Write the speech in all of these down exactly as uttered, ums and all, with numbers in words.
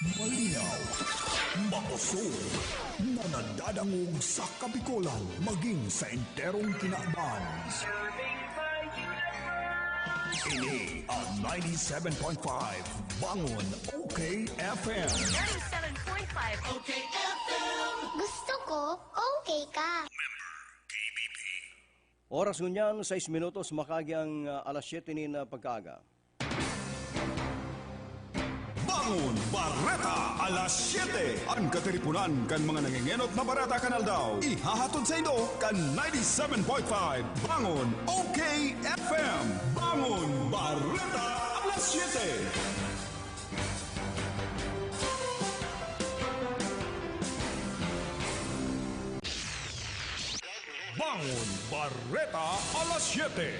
Malinaw, makusog, na nadadangog sa Kabikolan maging sa enterong kinaban. Ini ang ninety-seven point five Bangon O K F M. Ninety-seven point five O K F M. Gusto ko, okay ka. Oras ngunyan, sais minutos, makagi ang, ah, alas siyete nin, ah, pagkaaga. Bangon Bareta, alas siyete. An katiriponan kan mga nangengenot na bareta kan aldaw, ihahatod saindo kan ninety-seven point five Bangon O K F M. Bangon Bareta, alas siyete. Bangon Bareta, alas siyete.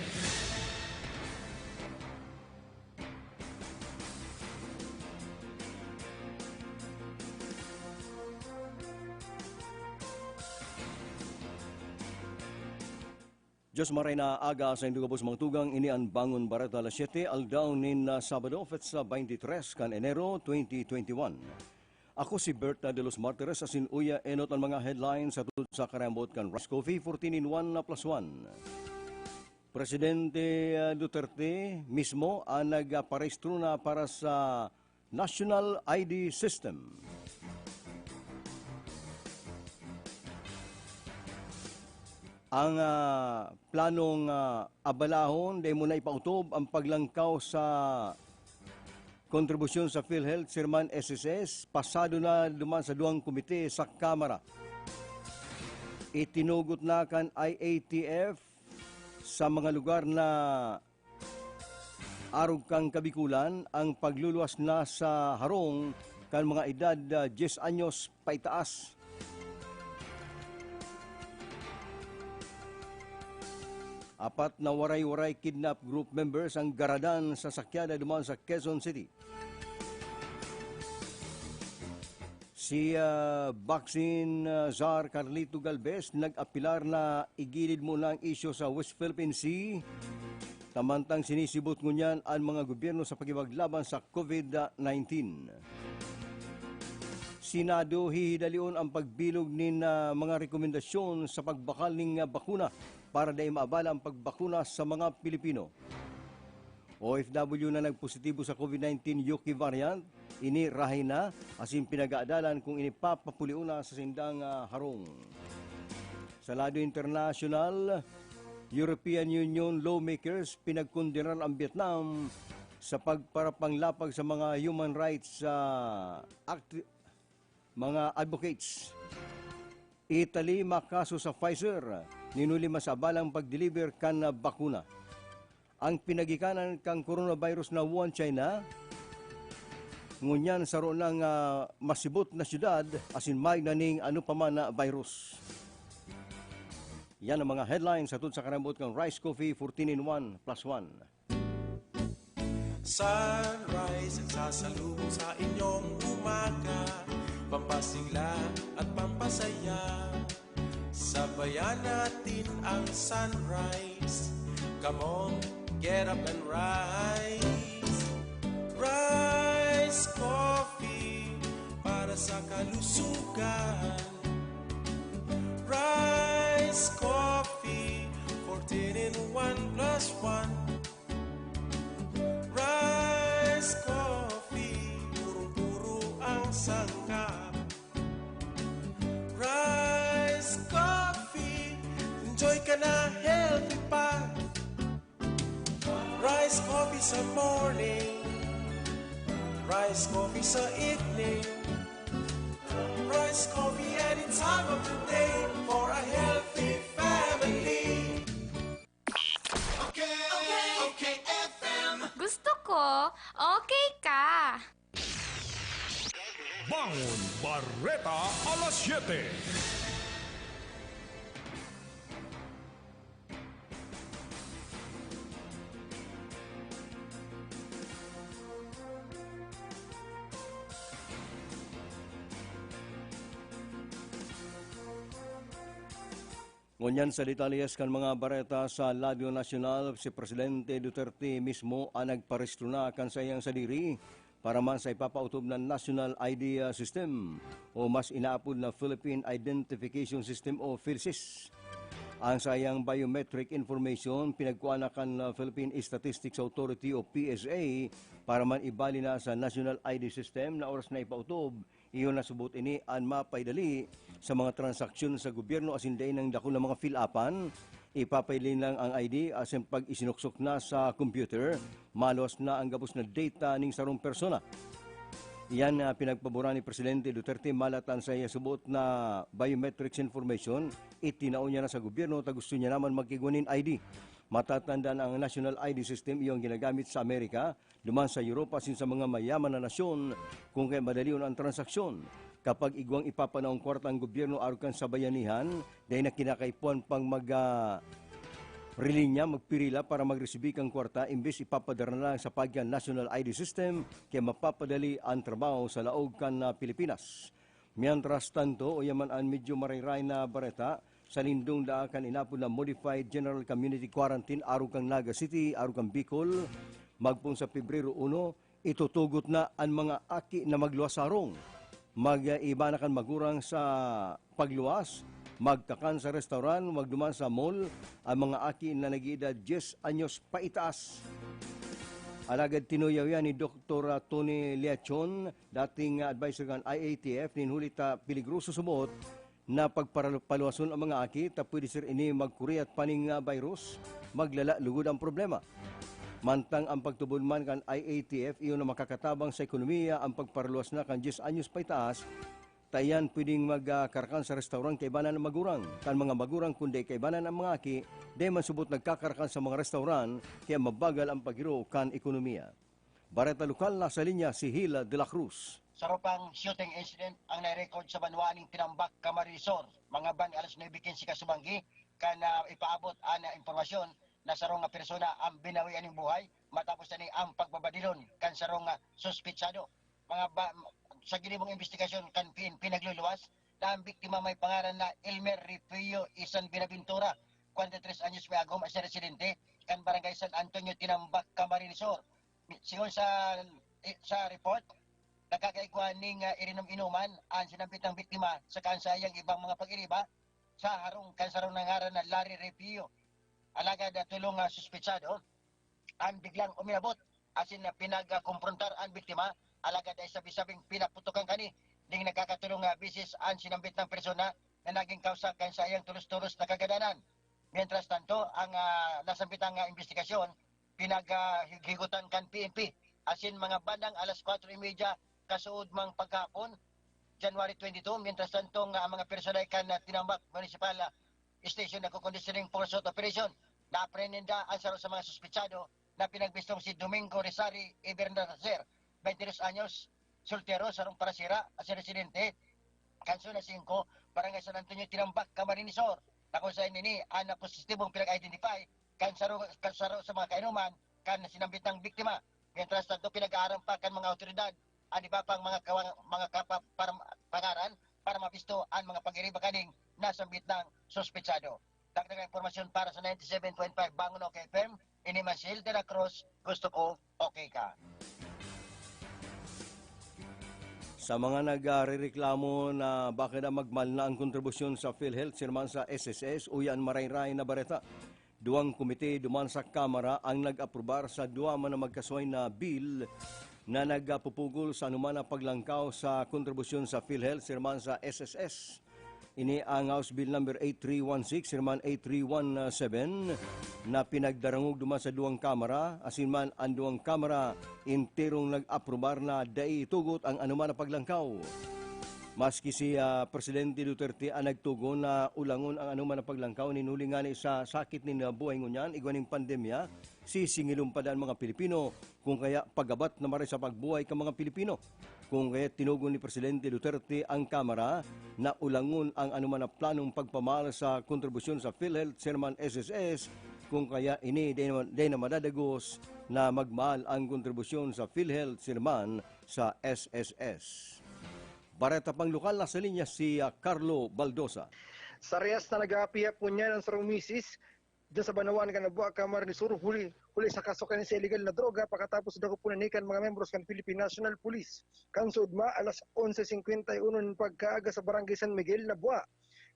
Diyos maray na aga sa indugabos mga tugang, ini an Bangon Bareta alas siyete, aldaw nin, ah, Sabado, petsa twenty-three kan Enero twenty twenty-one. Ako si Berta de los Martires, asin uya enot an mga headlines sa tungod sa karambot kan Rice Coffee fourteen in one na plus one. Presidente, ah, Duterte mismo ang nagparehistro na para sa National I D System. Ang, ah, planong, ah, abalahon, dai mo na ipautob ang paglangkaw sa kontribusyon sa PhilHealth, Sirman S S S, pasado na duman sa duwang komite sa Kamara. Itinugot na kan I A T F sa mga lugar na arog kan Kabikolan ang pagluluwas na sa harong kan mga edad, ah, diyes anyos paitaas. Apat na waray-waray kidnap group members ang garadan sa sakyada duman sa Quezon City. Si, ah, Boxing, ah, Czar Carlito Galvez nag-apelar na igilid muna ang isyu sa West Philippine Sea, tamantang sinisibot ngunyan an mga gobyerno sa pakikipaglaban sa COVID nineteen. Senado hihidalion ang pagbilog nin, ah, mga rekomendasyon sa pagbakal nin, ah, bakuna para dai maabala ang pagbakuna sa mga Pilipino. O F W na nagpositibo sa COVID nineteen U K variant, ini rahay na, asin pinag-aadalan kung ini papapulion na sa sindang, ah, harong. Sa lado internasyonal, European Union lawmakers pinagkondenar ang Vietnam sa pagparapanglapag sa mga human rights, ah, act-, mga advocates. Italy makaso sa Pfizer, nin huli masabalang pag-deliver kan bakuna. Ang pinagikanan kan coronavirus na Wuhan, China, ngunyan saro nang, ah, masibot na syudad asin mayo na ning ano pa man na virus. Yan ang mga headlines hatod sa karambot kan Rice Coffee fourteen in one plus one. Sunrise ang sasalubong sa inyong umaga, pampasigla at pampasaya. Sabayan natin ang sunrise. Come on, get up and rise. Rise Coffee para sa kalusugan. Rise Coffee, fourteen in one plus one. Rice Coffee, purong-puro ang sangkap. Rice Coffee, enjoy ka na, healthy pa. Rice Coffee sa morning, Rice Coffee sa evening, Rice Coffee any time of the day for a healthy family. Okay, okay, F M. Gusto ko, okay ka. Bangon Bareta alas siyete. Ngunyan sa detalles kan mga bareta sa Radyo Nasyonal, si Presidente Duterte mismo ang nagparehistro na kan saiyang sadiri para man sa ipapautob na National I D, ah, System o mas inaapod na Philippine Identification System o PhilSys. Ang sayang biometric information pinagkuha na kan, ah, Philippine Statistics Authority o P S A para man ibali na sa National I D System na oras na ipautob. Iyo na subot ini an mapaidali sa mga transaksyon sa gobyerno asin dai nang dakul na mga fill-upan. Ipapaidali lang ang I D asin pag isinuksok na sa computer, maluwas na ang gabos na data ning sarong persona. Iyan na pinagpaboran ni Presidente Duterte malat an saiya subot na biometrics information, itinao niya na sa gobyerno ta gusto niya naman magkigwa nin I D. Matatandaan ang National I D System iyo ang ginagamit sa Amerika, duman sa Europa asin sa mga mayaman na nasyon, kung kaya madalion ang transaksyon. Kapag igwang ipapanaong kwarta ang gobyerno arog kan sa bayanihan, dai na kinakaipuhan pang mag, ah, rilinya, magpirila para magresibi kan kwarta, imbes ipapadara na lang sa pagyan National I D System, kaya mapapadali ang trabaho sa laog kan, ah, Pilipinas. Mientras tanto, uya man an medyo marayray na bareta, sa lindong daa kan inapod na Modified General Community Quarantine arog kan Naga City, arog kan Bicol, magpoon sa Pebrero uno, itutugot na an mga aki na magluwas sa harong. Mag-iba na kan magurang sa pagluwas, magkakan sa restaurant, magduman sa mall, ang mga aki na nag-iedad diyes anyos paitaas. Alagad tinuyaw yan ni Doktor Tony Leachon, dating adviser kan I A T F, nin huli ta peligroso subot na pagparaluwason ang mga aki ta pwede sir ini magkuriyat pa ning, ah, virus, maglala lugod ang problema. Mantang ang pagtubod man kan I A T F iyo na makakatabang sa ekonomiya ang pagparaluwas na kan diyes anyos paitaas, ta iyan pwedeng magkarakan sa restaurant kaibanan ang magurang. Kan mga magurang kundi kaibanan ang mga aki, dai man subot nagkakarakan sa mga restaurant, kaya mabagal ang paghiro kan ekonomiya. Bareta lokal, nasa linya si Hila de la Cruz. Saro pang shooting incident ang nai-record sa banwa ning Tinambak, Camarines Sur. Mga ban alas nuebe quince kasubanggi, kan, ah, ipaabot an, ah, impormasyon na sarong, ah, persona ang binawi aning buhay matapos ani ang pagbabadilon kan sarong, ah, suspetsado. Mga ba, sa ginibong imbestigasyon kan P N P nagluluwas na ang biktima may pangaran na Elmer Refugio Isan Binaventura, kwarenta y tres anyos may agom, asin residente kan Barangay San Antonio, Tinambak, Camarines Sur. Sigon sa, sa report, nakakaigwa ning, ah, irinom-inoman an sinambitang biktima saka an saiyang ibang mga pag-iriba sa harong kan sarong nangaran na Larry Refugio. Alagad, ah, tolong, ah, suspetsado an biglang uminabot asin, ah, pinagkomprontar an biktima, alagad dai sabi-sabing pinaputokan kani ning nagkakatolong, ah, beses an sinambitang persona na naging kawsa kan saiyang tulos-tulos na kagadanan. Mientras tanto, ang, ah, nasambitang, ah, imbestigasyon pinag, ah, hig-, higutan kan P N P, asin mga bandang alas kwatro y media kasuodmang paghapon, January twenty-two, mientras tanto nga ang mga personal kan, ah, Tinambak Municipal, ah, Station nagkukondisyon ning force out operation, naaprehende an saro sa mga suspetsado na pinagbistong si Domingo Rizari Ibernacer, twenty-dos anyos, soltero, sarong parasira, asin residente kan Zona singko, Barangay San Antonio, Tinambak, Camarines Sur, na kung saen ini an positibong pinag-identify kan saro, kan saro sa mga kainuman kan sinambitang biktima. Mientras tanto, pinag-aaram pa kan mga awtoridad an iba pang mga kawa-, mga kapa-, para, pangaran para mabisto an mga pag-iriba kaning nasambit na suspetsado. Dagdag na impormasyon para sa ninety-seven point five Bangon OK F M, ini man si Hilda Cruz, gusto ko, okay ka. Sa mga nagrereklamo na baka daw magmaal na ang kontribusyon sa PhilHealth, sirman sa S S S, uya an marayray na bareta. Duwang komite duman sa Kamara ang nag-aprobar sa duwa man na magkasuhay na bill na nagpupugol sa anuman na paglangkaw sa kontribusyon sa PhilHealth, sirman sa S S S. Ini ang House Bill number eight three one six, sirman eight three one seven, na pinagdarangog duman sa duwang Kamara, asin man an duwang Kamara enterong nag-aprobar na dai itugot ang anuman na paglangkaw. Maski si, ah, Presidente Duterte an nagtugon na ulangon ang anuman na paglangkaw nin huli ngani sa sakit nin, ah, buhay ngunyan, igwa ning pandemya, sisingilon pa daa an mga Pilipino, kung kaya pagabat na maray sa pagbuhay kan mga Pilipino. Kung kaya tinugon ni Presidente Duterte ang Kamara na ulangon ang anuman na planong pagpamaal sa kontribusyon sa PhilHealth, sirman S S S, kung kaya ini dai na, dai na madadagos na magmaal ang kontribusyon sa PhilHealth, sirman sa S S S. Bareta pang lokal, nasa linya si, ah, Carlo Baldosa. Sa rehas na nag-aapi-api ngunyan an sarong misis, Diyan sa Banawan kan Nabua, Camarines Sur, huli, huli sa kaso kan sa illegal na droga pakatapos dakopon na ni kan mga membros kan Philippine National Police. Kan sa ugma, alas onse singkwenta y uno nin pagkaaga sa Barangay San Miguel, Nabua.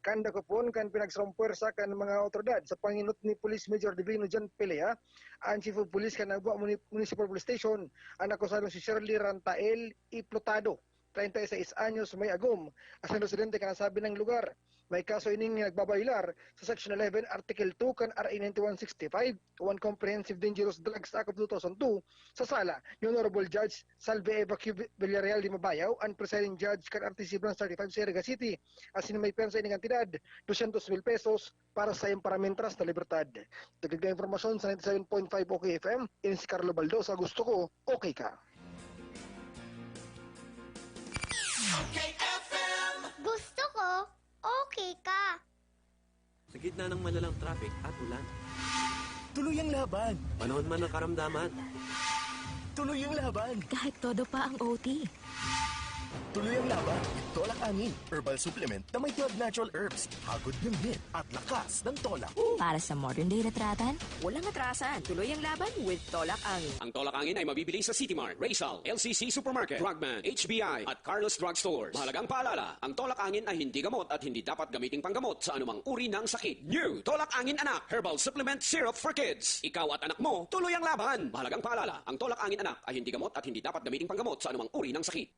Kan dakopon kan pinagsarong puwersa kan mga awtoridad sa pangenot ni Police Major Divino John Pelea, ang Chief of Police kan Nabua Muni-, Municipal Police Station, ang akusadong si Shirley Rantael Iplotado, treinta y seis anyos, may agom, asin residente kan nasabing lugar. May kaso ining nagbabayolar sa Section eleven, Article two kan R A ninety-one sixty-five o ang Comprehensive Dangerous Drugs Act of two thousand two, sa sala ni Honorable Judge Salve Eva Q Villarreal de Mabayaw, ang presiding judge kan R T C Branch thirty-five sa Iriga City, asin may pensa ining kantidad, dosyentos mil pesos, para sa iyang paramintras na libertad. Dagdag na impormasyon sa ninety-seven point five O K F M, ini si Carlo Baldo, sa gusto ko, okay ka. Gusto ko, okay ka. Sa gitna ng malalang traffic at ulan. Tuloy ang laban! Panahon man ng karamdaman. Tuloy ang laban! Kahit todo pa ang O T. Tuloy ang laban with Tolak Angin, herbal supplement na may twelve natural herbs, hagod ng hit at lakas ng tolak. Para sa modern day retratan, Walang atrasan, tuloy ang laban with Tolak Angin. Ang Tolak Angin ay mabibili sa City Mart, Rizal, L C C Supermarket, Drugman, H B I, at Carlos Drug Stores. Mahalagang paalala, ang Tolak Angin ay hindi gamot at hindi dapat gamiting panggamot sa anumang uri ng sakit. New Tolak Angin Anak Herbal Supplement Syrup for Kids. Ikaw at anak mo, tuloy ang laban. Mahalagang paalala, ang Tolak Angin Anak ay hindi gamot at hindi dapat gamiting panggamot sa anumang uri ng sakit.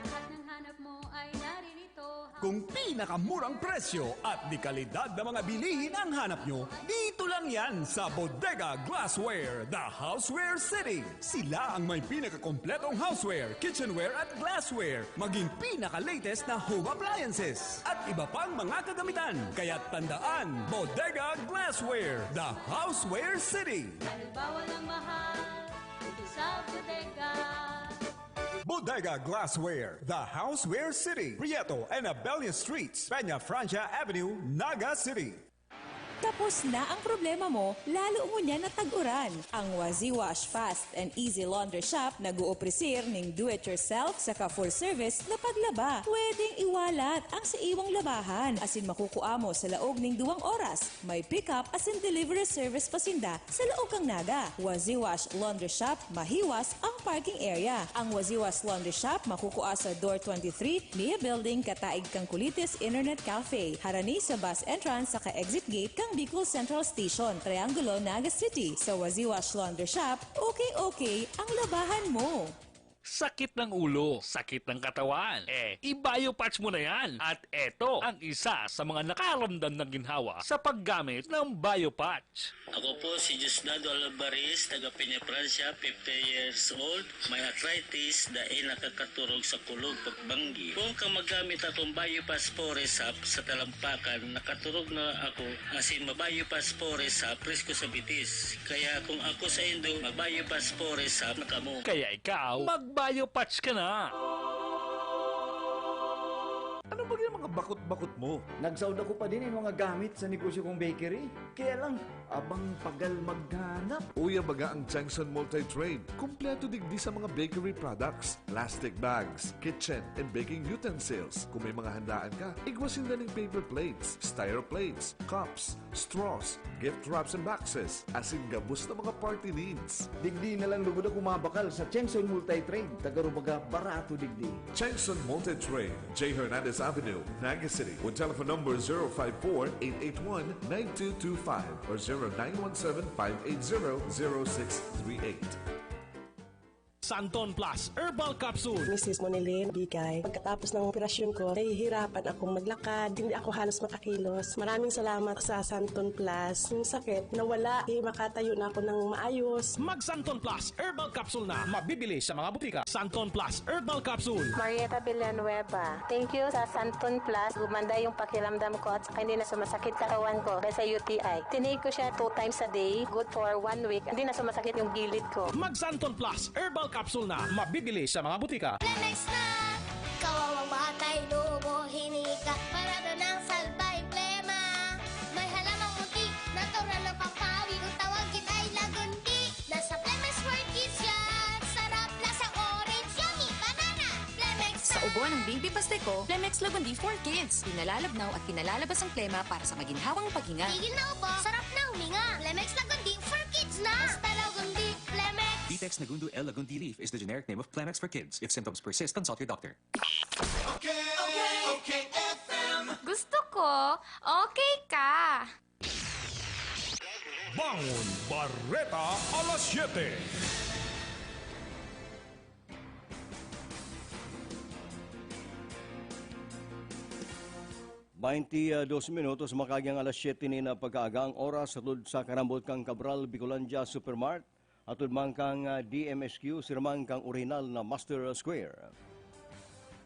Lahat ng hanap mo ay naririto. Kung pinakamurang presyo at dekalidad na mga bilihin ang hanap nyo, dito lang yan sa Bodega Glassware, The Houseware City. Sila ang may pinakakompletong houseware, kitchenware at glassware, maging pinaka-latest na home appliances at iba pang mga kagamitan. Kaya tandaan, Bodega Glassware, The Houseware City. Dahil bawal ang mahal dito sa bodega. Bodega Glassware, The Houseware City, Prieto and Abella Streets, Peña Francia Avenue, Naga City. Tapos na ang problema mo, lalo ngunyan na tag-uran. Ang Waziwash Fast and Easy Laundry Shop nag-ooprisir ning do-it-yourself saka full-service na paglaba. Pwedeng iwalat ang sa iwang labahan asin makukua mo sa laog ning duwang oras. May pick-up asin delivery service pa sinda sa laog kan Naga. Waziwash Laundry Shop, mahiwas ang parking area. Ang Waziwash Laundry Shop makukua sa Door twenty-three, Nia Building, kataig kan Kulites Internet Cafe, harani sa bus entrance saka exit gate kan Bicol Central Station, Triangulo, Naga City. Sa Waziwash Laundry Shop, okay-okay ang labahan mo. Sakit ng ulo, sakit ng katawan. Eh, i-biopatch mo na yan. At eto ang isa sa mga nakaramdam ng ginhawa sa paggamit ng biopatch. Ako po si Diosdado Alvarez, taga Peña Francia, fifty years old. May arthritis, dai nakakaturog sa kulog pagbanggi. Kung ka magamit akong Biopass Forest Hub sa talampakan, nakaturog na ako, asin ma-Biopass Forest Hub, presko sa bitis. Kaya kung ako sa indo, ma-Biopass Forest Hub na kamo. Kaya ikaw, mag-biopatch ka na! Ano ba yung mga bakot-bakot mo? Nagsaod ako pa din yung mga gamit sa negosyo kong bakery. Kaya lang, abang pagal maghanap. Uya baga ang Changson Multi-Trade. Kompleto digdi sa mga bakery products, plastic bags, kitchen and baking utensils. Kung may mga handaan ka, igwa sinda ning paper plates, styro plates, cups, straws, gift wraps and boxes, asin gabos na mga party needs. Digdi na lang lugod ako mabakal sa Chengson Multi-Trade. Tagarubaga, barato digdi. Chengson Multi-Trade, J Hernandez Avenue, Naga City, with telephone number zero five four, eight eight one, nine two two five or zero nine one seven, five eight zero, zero six three eight. Santon Plus Herbal Capsule. Misis Monilin Bigay, pagkatapos ng operasyon ko, nahihirapan akong maglakad. Hindi ako halos makakilos. Maraming salamat sa Santon Plus. Yung sakit, nawala. Di makatayo na ako ng maayos. Mag Santon Plus Herbal Capsule na. Mabibili sa mga butika. Santon Plus Herbal Capsule. Marieta Villanueva. Thank you sa Santon Plus. Gumanda yung pakiramdam ko at saka hindi na sumasakit katawan ko dahil sa U T I. Tinake ko siya two times a day. Good for one week. Hindi na sumasakit yung gilid ko. Mag Santon Plus Herbal Capsule na. Mabibili sa mga butika. Lemex na! Kawawang batay, lobo, hinika. Parado ng salbay, plema. May halamang munti, natural na pampawi. Kung tawagin ay lagundi. Nasa Lemex World Kids yan. Sarap na sa orange, yummy, banana. Lemex Sa ubo ng baby Pasteco, Lemex Lagundi for Kids. Pinalalabnaw at pinalalabas ang plema para sa maginhawang paghinga. Tigil na ubo, sarap na Nga, Lemex Lagundi for kids na! Basta Lagundi, Lemex! Vitex Nagundu L Lagundi leaf is the generic name of Plemex for kids. If symptoms persist, consult your doctor. Okay, okay, okay, F M. Gusto ko, okay ka. Bangon Bareta alas siyete. Bainti dos minutos, makagyang alas siyete ni na pagkaaga ang oras, atod sa karambot kan Cabral Bicolandia Supermart, atod man kan, ah, D M S Q, sirman kan orihinal na Master Square.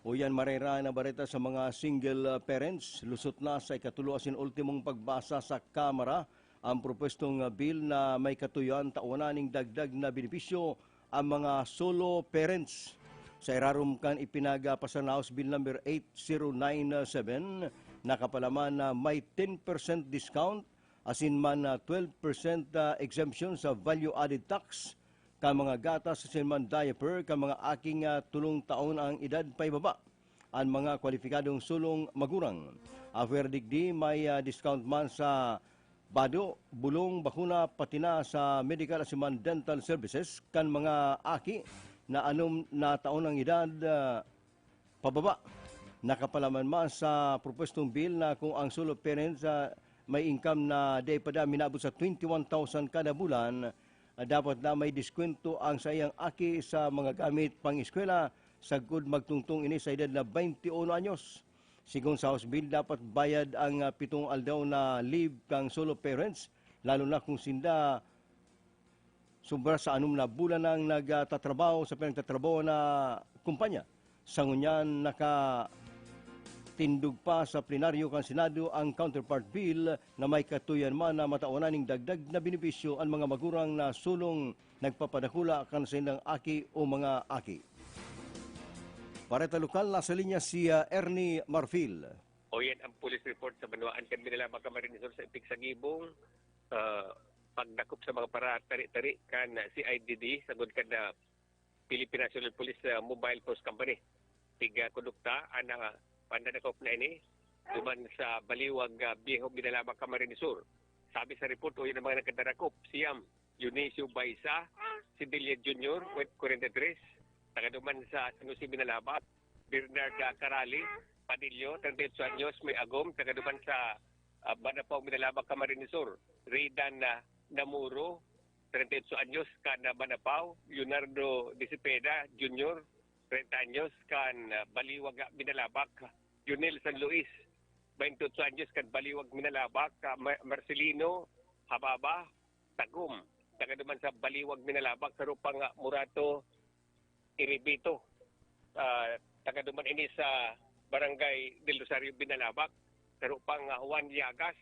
Uyan, marera na bareta sa mga single, ah, parents. Lusot na sa ikatulo asin ultimong pagbasa sa Kamara ang propwestong, ah, bill na may katuyoan tawanan ning dagdag na benepisyo ang mga solo parents. Sa irarom kan ipinagapasa na House Bill Number eight zero nine seven, nakapalaman na may ten percent discount asin man na twelve percent, ah, exemption sa value-added tax kan mga gatas asin man diaper kan mga aking, ah, tolong taon ang edad paibaba. An mga kwalipikadong solong magurang, after digdi, may, ah, discount man sa bado, bulong, bakuna, pati na sa medical asin man dental services kan mga aki na anom na taon ang edad, ah, pababa. Nakapalaman man sa propwestong bill na kung ang solo parents, ah, may income na di pa da minabot sa twenty-one thousand kada bulan, ah, dapat na may diskwento ang saiyang aki sa mga gamit pang-eskwela sagkod magtungtong ini sa edad na twenty-one anyos. Sigon sa House Bill, dapat bayad ang, ah, pitong aldaw na leave kang solo parents, lalo na kung sinda sobra sa anom na bulan nang nagtatrabaho sa pinagtatrabaho na kumpanya. Sa ngunyan, nakatindog pa sa plenaryo kan Senado ang counterpart bill na may katuyan man na matawanan ning dagdag na benepisyo an mga magurang na solong nagpapadakula kan saindang aki o mga aki. Bareta lokal, nasa linya si, ah, Ernie Marfil. O yan ang police report sa banwaan kan Binalabak, Camarines Sur sa Ipig sa Gibong. Ah, pagdakop sa mga paratari-tari kan C I D D, sagod kan, ah, Philippine National Police, ah, Mobile Force Company. Tiga kondukta, ana, pandadakop na ini, duman sa Baliwag, ah, Viejo, Binalabak, Camarines Sur. Sabi sa report, o yan ang mga nagkadarakop, siyam, Dionisio Baisa, Sidelia Junior, kwarenta y tres, taga duman sa San Jose, Binalabak, Bernard, ah, Carali Padillo, treinta y ocho anyos, may agom, taga duman sa, ah, Banapao, Binalabak, Camarines Sur, Ridan, ah, Namuro, treinta y ocho anyos, kan, ah, Banapao, Leonardo de Cepeda Junior, treinta anyos, kan, ah, Baliwag, ah, Binalabak, Junel San Luis, veintiocho anyos, kan Baliwag, Binalabak, ah, Ma-, Marcelino Hababa, Tagum, taga duman sa Baliwag, Binalabak, saro pang, ah, Morato Iribito, ah, taga duman ini sa Barangay Del Rosario, Binalabak, saro pang, ah, Juan Llagas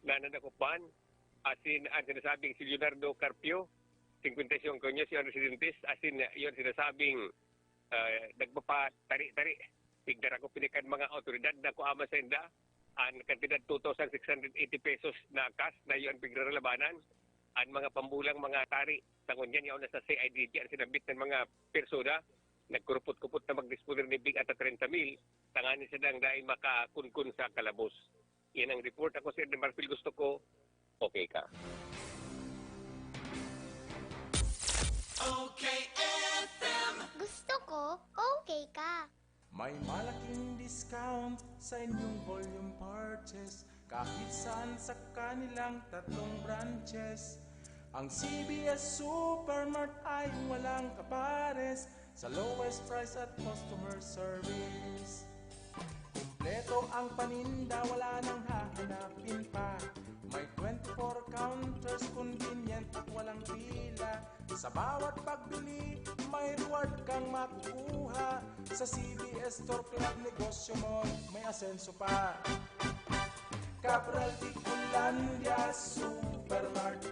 na nadakupan, asin an sinasabing si Leonardo Carpio, singkwenta y singko anyos, iyo an residentes, asin, ah, iyo an sinasabing, ah, nagpapatari-tari. Pigdarakop ini kan mga awtoridad na kuaman sainda an kantidad two thousand six hundred eighty pesos na cash na iyo an piglalalabanan. An mga pambulang mga tari, sa ngunyan, yaon na sa C I D D an sinambit kan mga persona. Nagkurupot-kupot na magdisponer ni Big Ata treinta mil, tanganing sidang dai makakunkun sa kalabos. Yan ang report. Ako si Ernie Marfil, gusto ko, okay ka. Okay, F M. Gusto ko, okay ka. May malaking discount sa inyong volume purchase kahit saan sa kanilang tatlong branches. Ang C B S Supermart ay walang kapares sa lowest price at customer service. Kompleto ang paninda, wala nang hahanapin pa. May twenty-four counters, convenient at walang pila. Sa bawat pagbili, may reward kang makukuha. Sa C B S Store Club, negosyo mo may asenso pa. Cabral Bicolandia Supermart.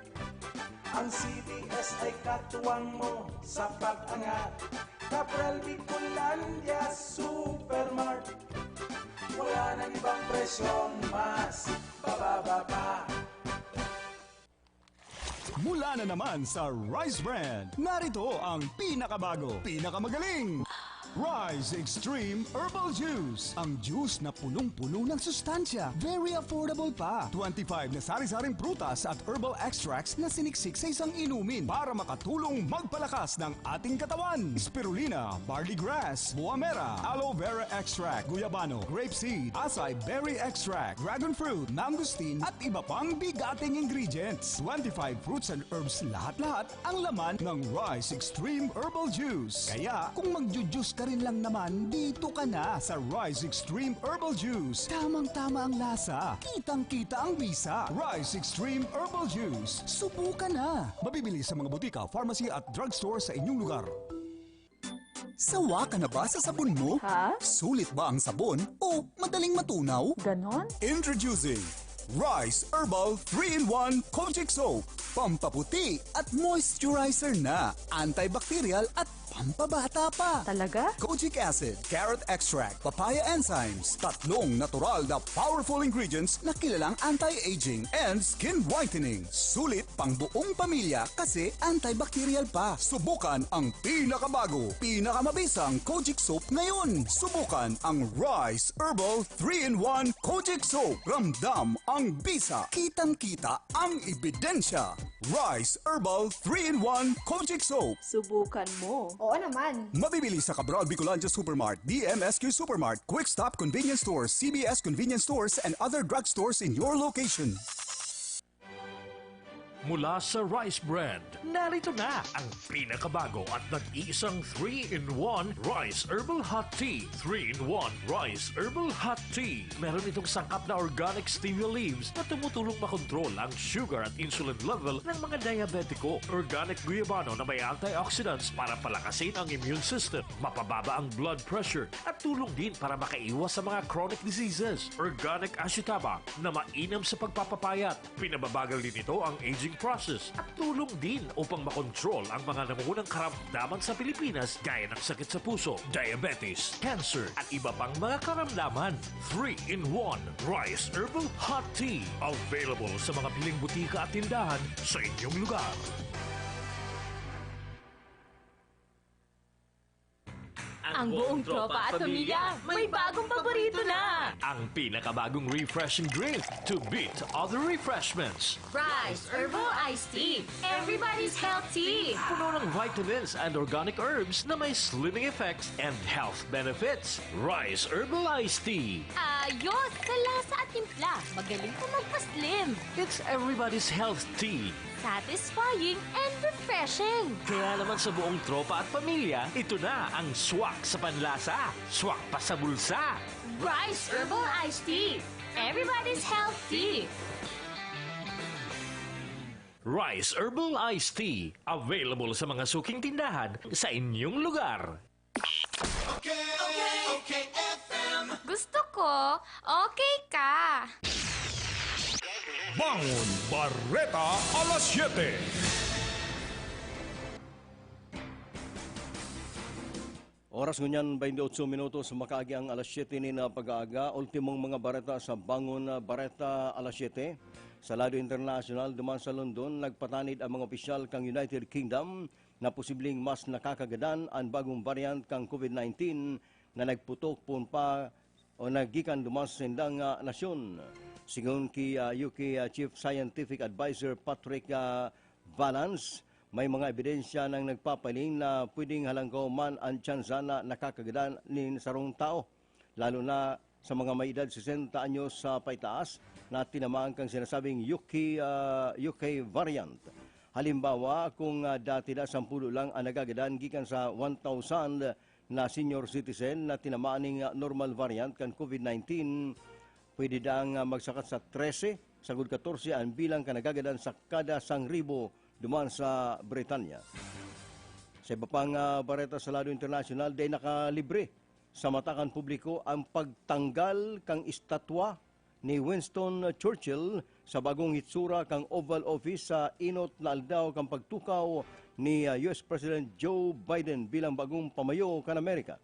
Ang C B S ay katuwang mo sa pag-angat. Cabral Bicolandia Supermart. Wala nang ibang presyong mas bababa pa. Mula na naman sa Rice Brand, narito ang pinakabago, pinakamagaling, Rise Extreme Herbal Juice. Ang juice na punong-puno ng sustansya. Very affordable pa. Twenty-five na sari-saring prutas at herbal extracts na siniksik sa isang inumin para makatulong magpalakas ng ating katawan. Spirulina, barley grass, buamera, aloe vera extract, guyabano, grape seed, acai berry extract, dragon fruit, mangosteen, at iba pang bigating ingredients. Twenty-five fruits and herbs lahat-lahat ang laman ng Rise Extreme Herbal Juice. Kaya, kung magju-juice ka rin lang naman, dito ka na sa Rise Extreme Herbal Juice. Tamang-tama ang lasa, kitang-kita ang bisa. Rise Extreme Herbal Juice. Subukan na! Mabibili sa mga botika, pharmacy at drugstore sa inyong lugar. Sawa ka na ba sa sabon mo? Ha? Sulit ba ang sabon o madaling matunaw? Ganon? Introducing Rise Herbal three-in-one Kojic Soap. Pampaputi at moisturizer na. Antibacterial at pampabata pa. Talaga? Kojic acid, carrot extract, papaya enzymes. Tatlong natural na powerful ingredients na kilalang anti-aging and skin whitening. Sulit pang buong pamilya kasi antibacterial pa. Subukan ang pinakabago, pinakamabisang Kojic Soap ngayon. Subukan ang Rise Herbal three-in-one Kojic Soap. Ramdam ang bisa. Kitang-kita ang ebidensya. Rise Herbal three-in-one Kojic Soap. Subukan mo. Oo naman. Mabibili sa Cabral Bicolandia Supermart, D M S Q Supermart, Quick Stop Convenience Stores, C B S Convenience Stores, and other drugstores in your location. Mula sa Rice Brand, narito na ang pinakabago at nag-iisang three-in-one Rice Herbal Hot Tea. Three-in-one Rice Herbal Hot Tea. Meron itong sangkap na organic stevia leaves na tumutulong makontrol ang sugar at insulin level ng mga diabetiko. Organic guyabano na may antioxidants para palakasin ang immune system. Mapababa ang blood pressure at tulong din para makaiwas sa mga chronic diseases. Organic ashitaba na mainam sa pagpapapayat. Pinababagal din ito ang aging process at tulong din upang makontrol ang mga nangungunang karamdaman sa Pilipinas gaya ng sakit sa puso, diabetes, cancer at iba pang mga karamdaman. Three-in-one Rice Herbal Hot Tea. Available sa mga piling butika at tindahan sa inyong lugar. Ang buong tropa at pamilya may bagong paborito na! Ang pinakabagong refreshing drink to beat other refreshments. Rice Herbal Iced Tea. Everybody's health tea. Puno ng vitamins and organic herbs na may slimming effects and health benefits. Rice Herbal Iced Tea. Ayos! Sa lasa at timpla, magaling pa magpa-slim. It's everybody's health tea. Satisfying and refreshing. Kaya naman sa buong tropa at pamilya, ito na ang swak sa panlasa, swak pa sa bulsa. Rice Herbal Iced Tea. Everybody's health tea. Rice Herbal Iced Tea. Available sa mga suking tindahan sa inyong lugar. Okay, okay, okay, F M. Gusto ko, okay ka. Bangon Bareta alas siyete. Oras ngunyan, baynte otso minutos, makaagi ang alas siyete nin, ah, pag-aaga. Ultimong mga bareta sa Bangon, ah, Bareta alas siyete. Sa lado internasyonal, duman sa London, nagpatanid ang mga opisyal kan United Kingdom na posibleng mas nakakagadan an bagong variant kan COVID nineteen na nagputok poon pa o naggikan duman sa saindang, ah, nasyon. Sigon ki, ah, U K, ah, Chief Scientific Advisor Patrick, ah, Vallance, may mga ebidensya nang nagpapahiling na pwedeng halangkaw man an tsansa na nakakagadan nin sarong tawo, lalo na sa mga may edad sesenta anyos sa paitaas na tinamaan kan sinasabing U K, ah, U K variant. Halimbawa, kung, ah, dati na sampulo lang an nagagadan gikan sa one thousand na senior citizen na tinamaan ning, ah, normal variant kan COVID nineteen, pwede daang, ah, magsakat sa trese, sagkod katorse an bilang kan nagagadan sa kada sangribo duman sa Britanya. Sa iba pang, ah, bareta sa lado internasyonal, dai nakalibre sa mata kan publiko ang pagtanggal kan estatwa ni Winston Churchill sa bagong hitsura kan Oval Office sa inot na aldaw kan pagtukaw ni, ah, U S President Joe Biden bilang bagong pamayo kan Amerika.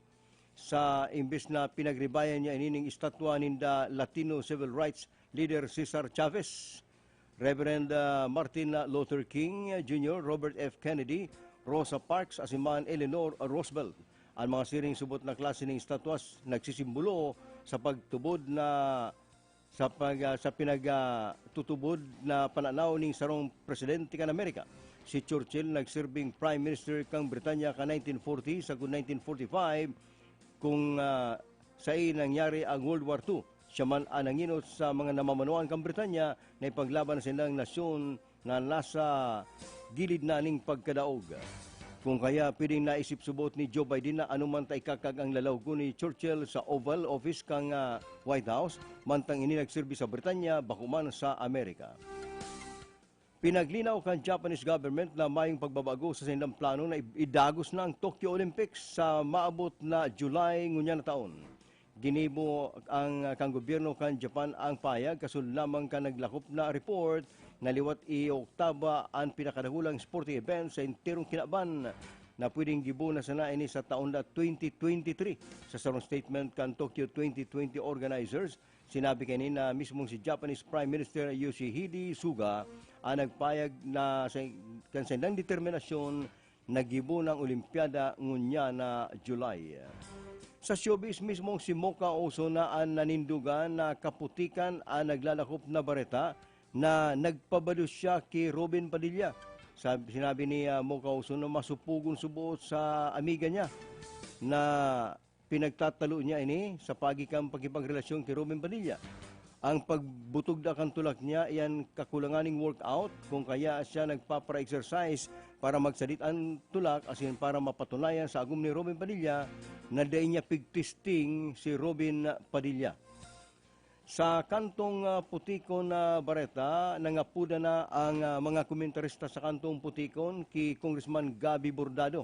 Sa imbes na pinagribayan niya ining estatwa ninda Latino civil rights leader Cesar Chavez, Reverend, ah, Martin Luther King Junior, Robert F Kennedy, Rosa Parks, asin man Eleanor Roosevelt. An mga siring subot na klase nin estatwas nagsisimbolo sa pagtubod na sa pag, ah, sa pinag, ah, tutubod na pananaw ning sarong presidente kan Amerika. Si Churchill nagserbing Prime Minister kan Britanya kan nineteen forty sagkod nineteen forty-five, kung, ah, sai nangyari ang World War Two. Siya man an nangenot sa mga namamanwaan kan Britanya na ipaglaban sa indang nasyon na nasa gilid na ning pagkadaog. Kung kaya, pwedeng naisip subot ni Joe Biden na anoman ta ikakag ang lalawgon ni Churchill sa Oval Office kan, ah, White House, mantang ini nagserbi sa Britanya, bako man sa Amerika. Pinaglinaw kan Japanese government na mayong pagbabago sa saindang plano na i-, idagos na ang Tokyo Olympics sa maabot na July ngunyan na taon. Ginibo ang, ah, kan gobyerno kan Japan ang pahayag, kasunod lamang kan naglakop na report na liwat ioktaba an pinakadakulang sporting event sa enterong kinaban, na pwedeng gibo na sana ini sa taon na twenty twenty-three. Sa sarong statement kan Tokyo twenty twenty organizers, sinabi kaini na mismong si Japanese Prime Minister Yoshihide Suga ang nagpahayag na sa, kan saindang determinasyon na gibo na ang Olimpiada ngunyan na July. Sa showbiz, mismong si Mocha Oso na an nanindogan na kaputikan an naglalakop na bareta na nagpabado siya ki Robin Padilla. Sab-, sinabi ni, ah, Mocha Oso na masupugon subot sa amiga niya na pinagtatalo niya ini sa paagi kan pakikipagrelasyon ki Robin Padilla. Ang pagbutog na kan tulak niya iyan kakulangan nin workout, kung kaya siya nagpapara-exercise para magsadit an tulak asin para mapatunayan sa agom ni Robin Padilla na dai niya pigtisting si Robin Padilla. Sa kantong, ah, putikon na bareta, nangapoda na ang, ah, mga komentarista sa kantong putikon ki Congressman Gabby Bordado.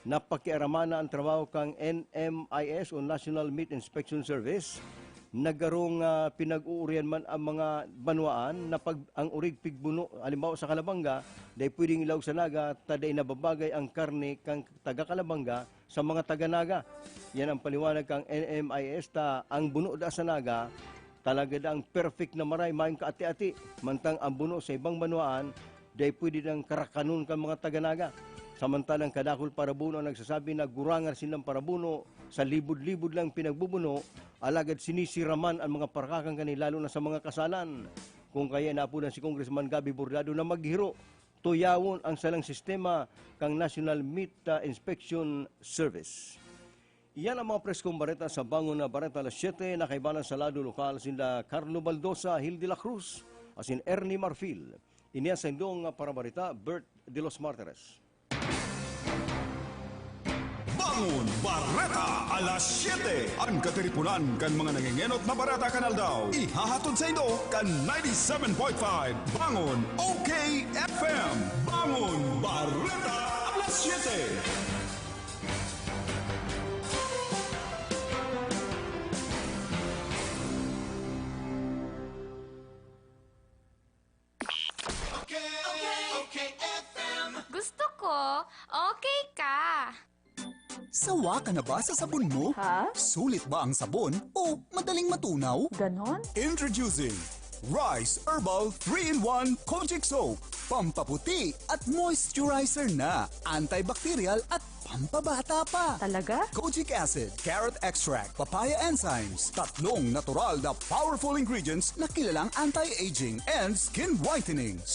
Napakiaraman na ang trabaho kan N M I S o National Meat Inspection Service. Naggarong, ah, pinag-uurian man ang mga banwaan na pag, ang orig pigbuno, halimbawa sa Calabanga, dai pwedeng ilaog sa Naga, ta dai nababagay ang karne kan taga Calabanga sa mga taga Naga. Yan ang paliwanag kan N M I S ta ang buno da sa Naga, talaga daang perfect na maray, mayong kaati-ati. Mantang ang buno sa ibang banwaan, dai pwede nang karakanon kan mga taga Naga. Samantalang kadakul parabuno ang nagsasabi na gurangan silang parabuno, sa libod-libod lang pinagbubuno, alagad sinisiraman ang mga parakakan kani, lalo na sa mga kasalan. Kung kaya, naapodan si Congressman Gabby Bordado na maghiro tuyawon ang salang sistema kan National Meat, ah, Inspection Service. Iyan ang mga preskong bareta sa Bangon na Bareta Alas Siyete, na kaibanan sa lado lokal sinda Carlo Baldosa, Hil de la Cruz, asin Ernie Marfil. Ini an saindong parabareta, Bert de los Martires. Bangon Bareta Alas Siyete. An katiriponan kan mga nangengenot na bareta kan aldaw. Ihahatod saindo kan ninety-seven point five Bangon O K F M. Bangon Bareta Alas Siyete. Gusto ko, okay ka. Sawa ka na ba sa sabon mo? Ha? Sulit ba ang sabon o madaling matunaw? Ganon? Introducing Rice Herbal three-in-one Kojic Soap. Pampaputi at moisturizer na. Antibacterial at pampabata pa. Talaga? Kojic acid, carrot extract, papaya enzymes, tatlong natural na powerful ingredients na kilalang anti-aging and skin whitening.